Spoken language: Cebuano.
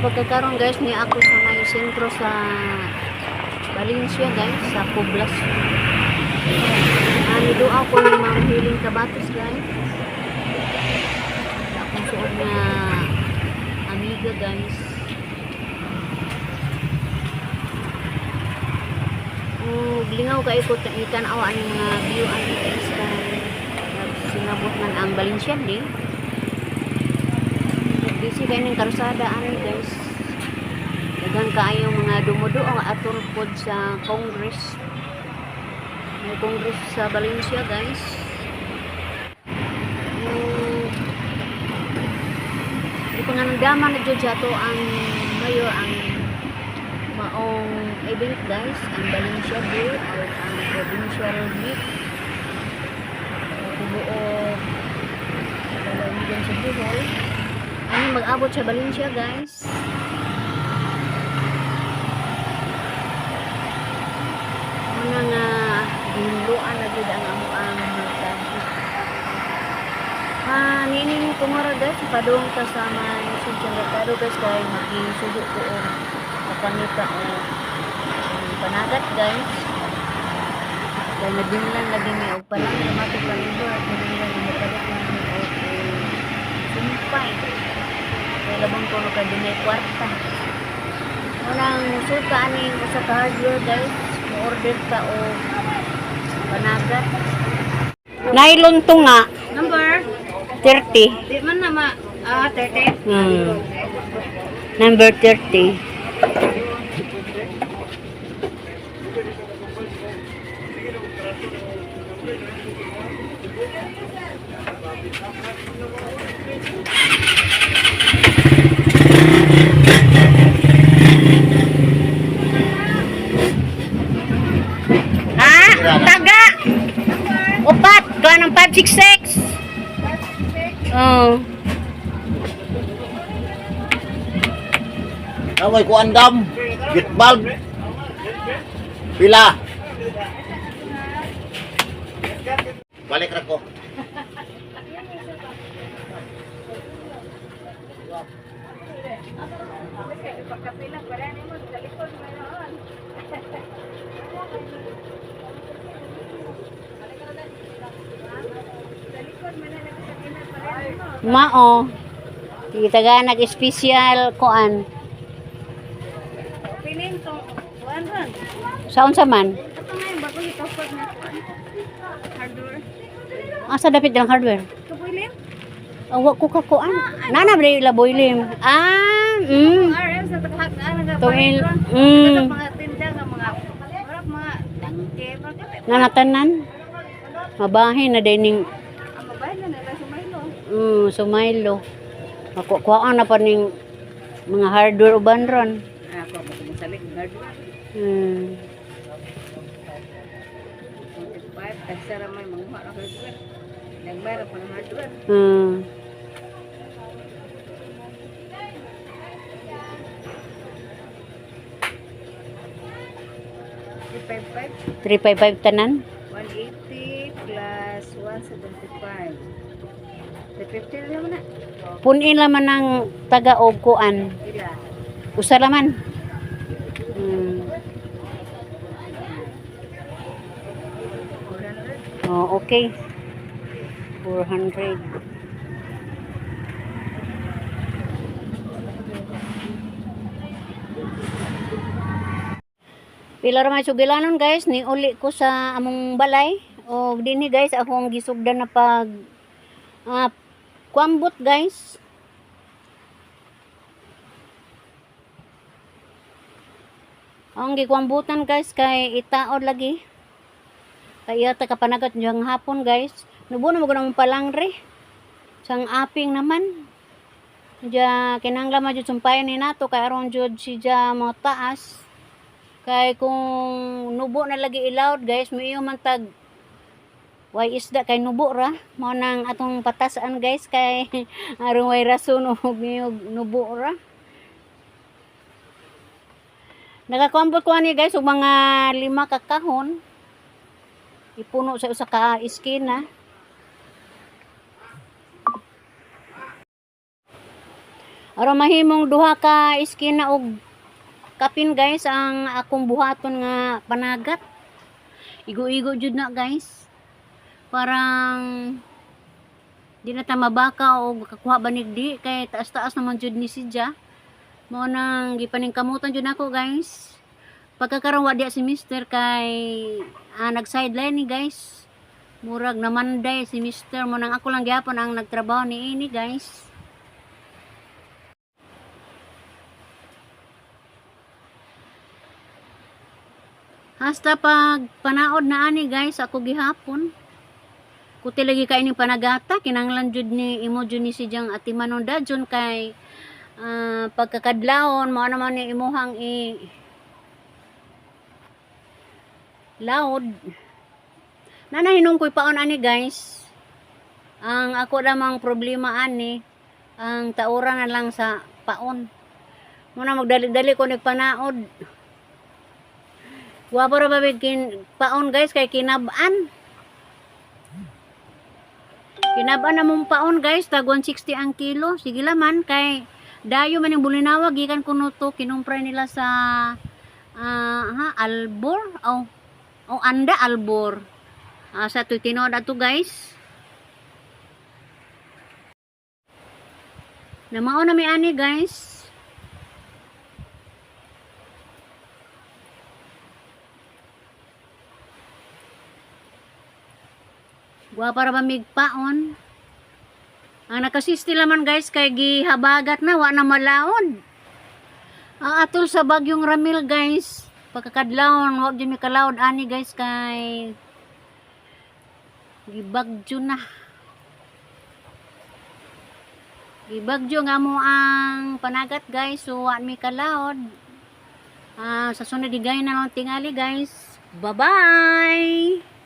Pagkakaroon, guys, ni ako sa may sentro sa Valencia, guys, sa Poblacion. Ani doa ko ni Ma'am Hiling Kabatos, guys. Sa akong suod nga amiga, guys. Ug lingaw kay ko itan-aw ang mga view ani, guys, kay sinabot man ang Valencia Day. Busy kay ning karsada ani, guys. Daghan kaayo mga dumuduong atol pod sa Congress. May Congress sa Valencia, guys. Di pa nga nagdama na jud sa ato ang mayor ang maong event, guys, ang Valencia Day o ang Provincial Week. Tibuok lalawigan sa Bohol. Ano mag-abot sa Valencia, guys? Muna nga gihinloan na jud ang amo ang mga. Nining tumara, guys, padung ta sa may Sunsan Mercado, guys, kay magisugo ko og mapangita og panagat, guys. Kay nagdinlan lagi mi og palang matog kalibo at kinahanglan mo palit na mi og sumpay. Kay labong ko no kay dunay kwarta. Unang musulta ani usa ka hardware, guys, mo order ta og panagat. Nylon to nga. Number? 30. Di man na ma... 30. Number 30. Ah, taga. Upat, kuha ng 566. Oh. Naway ko andam. Git bulb. Pila. Balik ra ko. Pagkapila, para ni mo sa likod mayroon. Sa likod man na nagkakina para ni mo. Mao. Taga nag-special kuan. Pinin tong kuan ron. Sa unsa man? Ito nga yung bago itopod na kuan. Hardware. Asa dapit ng hardware? Kapuilim? Awa ko ka kuan. Nana ba laboylim? Ah. RM sa taghag na nga Tuil. ron. Ito mga tinda nga mga murag mga tangke, mga Nanatanan. Mabahin na din ning Ang babae na nila sumaylo. Sumaylo. Makukuhaan na pa ning mga hardware uban ron. Ako mo salik hardware. 25 tagsa ra may manguha ra hardware. Nagmay ra pa ng hardware. 355. 355 tanan. 180 plus 175. 350 na naman na. Punin laman ng taga og kuan. Pila? Usa laman. 400. Oh, okay. 400. Pila ra may sugilanon, guys, ni uli ko sa among balay. O dinhi, guys, akong gisugdan na pag kuambot, guys. Ang gikuambutan, guys, kay itaod lagi. Kaya ta kapanagat diyang hapon, guys. Nubo na mo mong palangre. Sang aping naman. Diya kinahanglan man jud sumpayan ni nato kay aron jud siya mo taas. Kay kung nubo na lagi ilawd, guys, muiyo man tag way isda kay nubo ra. Mao nang atong patasan, guys, kay aron way rason og nubo ra. Nakakuambot ko ani, guys, og mga 5 ka kahon. Ipuno sa usa ka iskina. Aron mahimong duha ka iskina og kapin, guys, ang akong buhaton nga panagat. Igo-igo jud na, guys. Parang di na ta mabaka o kakuha banigdi kay taas-taas naman jud ni siya. Mao nang gipaningkamutan jud nako, guys. Pagkakaroon wa diya si mister kay nag-sideline ni, guys. Murag namanday si mister mo nang ako lang gyapon ang nagtrabaho ni ini, guys. Hasta pag panaod na ani, guys, ako gihapon. Kuti lagi kay ning panagata, kinanglan jud ni imo jud ni sidyang atimanon dajon kay pagkakadlawon mao naman ni imuhang i loud. Nanahinong ko'y paon ani, guys. Ang ako lamang problema ani, ang taura na lang sa paon. Muna magdali-dali ko nagpanaod. Wa pa ra ba kin paon, guys, kay kinab-an. Kinab-an na mong paon, guys, tag 160 ang kilo. Sige laman kay dayo man yung Bulinawa gikan kuno to kinumpra nila sa ha, Albor oh, oh anda Albor. Sa tuy tinuod ato, guys. Namao na mi ani, guys. Wa para ba migpaon? Ang nakasisti laman, guys, kay gihabagat na wa na malaon. Ang atol sa bagyong Ramil, guys. Pagkakadlawon, wa jud mi kalaod ani, guys, kay gibagyo na. Gibagyo nga mo ang panagat, guys, so wa mi kalaod. Sa sunod higay na lang tingali, guys. Bye-bye!